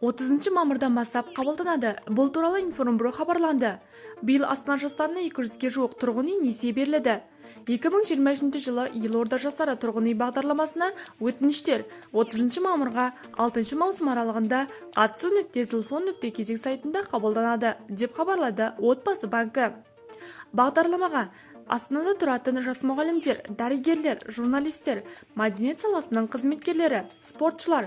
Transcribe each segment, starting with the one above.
30 мамырдан бастап қабылданады. Бұл туралы Информбюро хабарланды. Биыл Астана жастарына 200-ге жуық тұрғын үй несие беріледі. 2023 жылы «Елорда жастары» тұрғын үй бағдарламасына өтініштер 30 мамырға 6 маусым аралығында қатысу.телефон.кезек сайтында қабылданады, деп хабарлады Отбасы банкі. Бағдарламаға Астанада тұратын жас мұғалімдер, дәрігерлер, журналистер, мәдениет саласының қызметкерлері, спортшылар,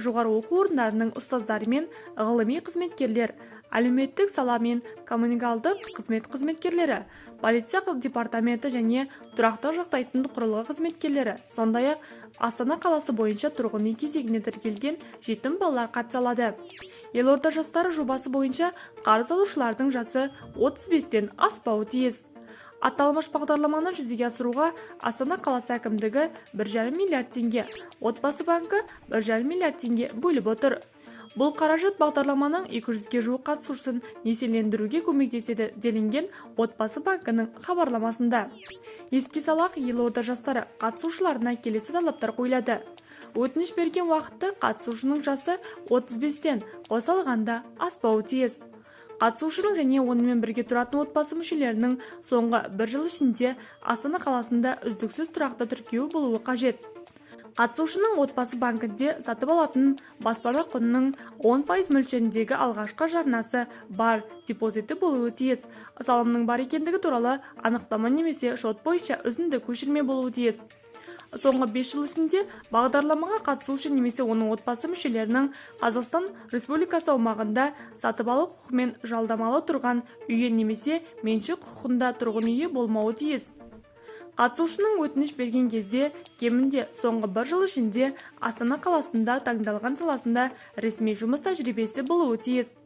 жоғары оқу орындарының ұстаздары мен ғылыми қызметкерлер, әлеуметтік сала мен коммуналдық қызмет қызметкерлері, полиция департаменті және тұрақты жақтайтын құрылғы қызметкерлері, сондай-ақ Астана қаласы бойынша тұрғын үй кезегіне тіркелген жетім балалар қатыса алады. «Елорда жастары» жобасы бойынша қарыз алушылардың жасы 35-тен аспауы тиіс. Аталмыш бағдарламаны жүзеге асыруға Астана қаласы әкімдігі 1,5 миллиард теңге, Отбасы банкі 1,5 миллиард теңге бөліп отыр. Бұл қаражат бағдарламаның 200-ге жуық қатысушысын несиелендіруге көмектеседі, делінген Отбасы банкінің хабарламасында. Еске салақ, «Елорда жастары» қатысушыларына келесі талаптар қойылады. Өтініш берген уақытта қатысушының жасы 35-тен қоса алғанда аспауы тиіс. Қатысушының және онымен бірге тұратын отбасы мүшелерінің соңғы бір жыл ішінде Астана қаласында үздіксіз тұрақты тіркеуі болуы қажет. Қатысушының Отбасы банкінде сатып алатын баспана құнының 10% мөлшеріндегі алғашқы жарнасы бар депозиті болуы тиіс. Салымның бар екендігі туралы анықтама немесе шот бойынша үзінді көшірме болуы тиіс. Соңғы 5 жыл ішінде бағдарламаға қатысушы немесе оның отбасы мүшелерінің Қазақстан Республикасы аумағында сатып алу құқығымен жалдамалы тұрған үйі немесе меншік құқығында тұрғын үйі болмауы тиіс. Қатысушының өтініш берген кезде кемінде соңғы бір жыл ішінде Астана қаласында таңдалған саласында ресми жұмыс тәжірибесі болуы тиіс.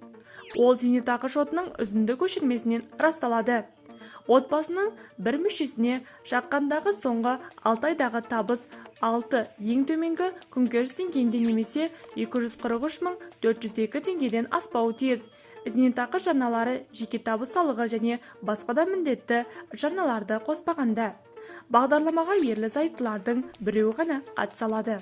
Ол зейнетақы шотының үзінді көшірмесінен расталады. Отбасының бір мүшесіне шаққандағы соңғы 6 айдағы табыс 6 ең төменгі күнкөріс деңгейінде немесе 243 402 теңгеден аспауы тиіс. Зейнетақы жарналары, жеке табыс салығы және басқа да міндетті жарналарды қоспағанда. Бағдарламаға ерлі зайыптылардың біреуі ғана қатыса алады.